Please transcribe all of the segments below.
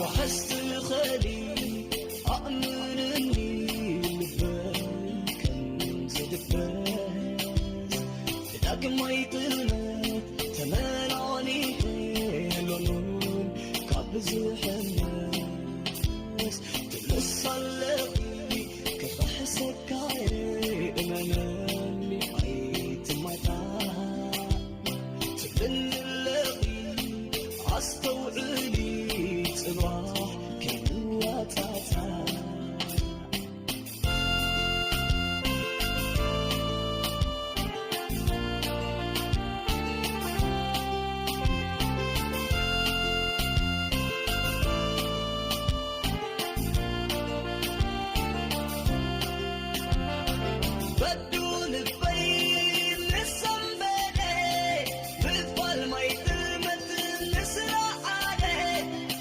ዋሕስ ትኸሊ ኣእምንኒ ልበይ ከም ዝድበስ ብዳግማይ ጥልመት ተመላሊሐ ሎኑን ካብ ዝሕመስ ትብልስ ኣለኺ ክኽሕሰካየ እመነኒ ኣይትማታ ትብልኒ ኣለኺ ኣስተውዕሊ ጽባሕ ከይትዋጣጣ በዱ ልበይ ንሰንበደ ብፋል ማይ ጥልመት ንስራዓደ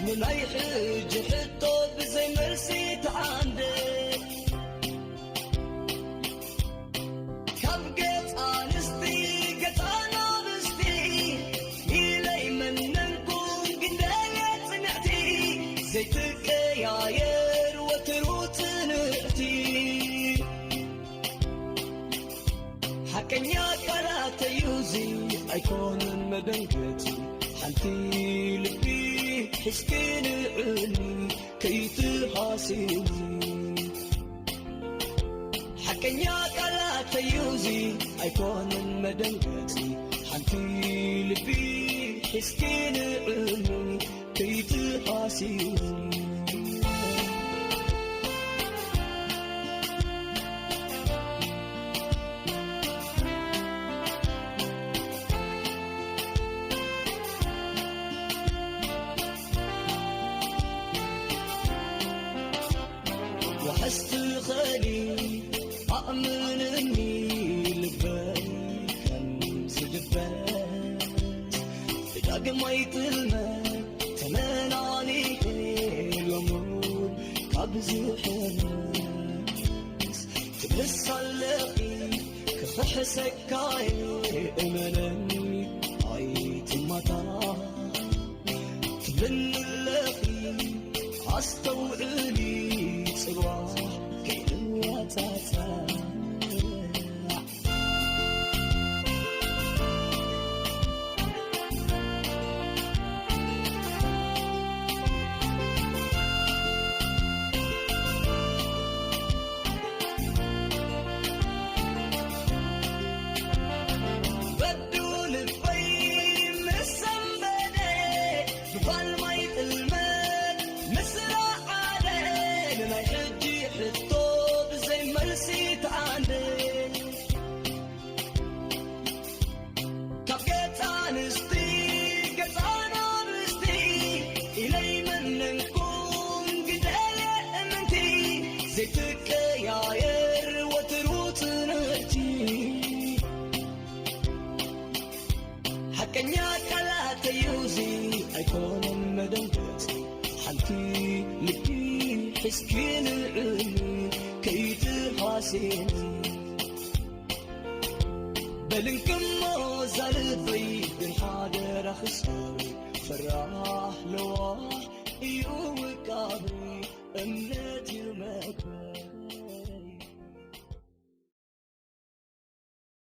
ንናይ ሕጂ ሕቶ ብዘይ መልሲ ተዓንደ ካብ ገጽ ኣንስቲ ገጽ ኣናብስቲ ኢለይ መነንኩን ግንደየ ጽንዕቲ ዘይትቀያየር ወትሩ ጽንዕቲ ሓቀኛ ቃላተዩዚ ኣይኮነን መደንገጺ ሓንቲ ልቢ ሒዝኪ ንዕኒ ከይትሃስኒ ሓቀኛ ቃላተዩዚ ኣይኮነን መደንገጺ ሓንቲ ልቢ ሒዝኪ ንዕኒ ከይትሃስኒ ዋሕስ ትኸሊ ኣእምንኒ ልበይ ከም ዝድበስ ብዳግማይ ጥልመት ተመላሊኤ ሎሙን ካብ ዝሕምስ ትብልስ ኣለኺ ክኽሕሰካየ እመነኒ ኣይትማታ ትብልኒ ኣለኺ ኣስተውዕሊ ጽባሕ ከይንዋጻጻዕ በዱ ልበይ ምስ ሰንበደ ብፋል ማይ ጥልመት ምስ ረዓደ ንናይ ሕጂ ሕቶ ብዘይ መልሲ ተዓንደ ካብ ገጽ ኣንስቲ ገጽ ኣናብስቲ ኢለይ መነንኩን ግደየ እምንቲ ዘይትቀያየር ወትሩ ጽንዕቲ ሓቀኛ ቃላተዩዚ ኣይኮነን መደንገጺ ሓንቲ ልቢ ሒዝኪ ንዕኒ ከይትሃስኒ በልንክሞ ዛልበይ ግን ሓደራ ክሳብ ፈራሕ ለዋህ እዩ ውቃቢ እምነት እዩ መግበ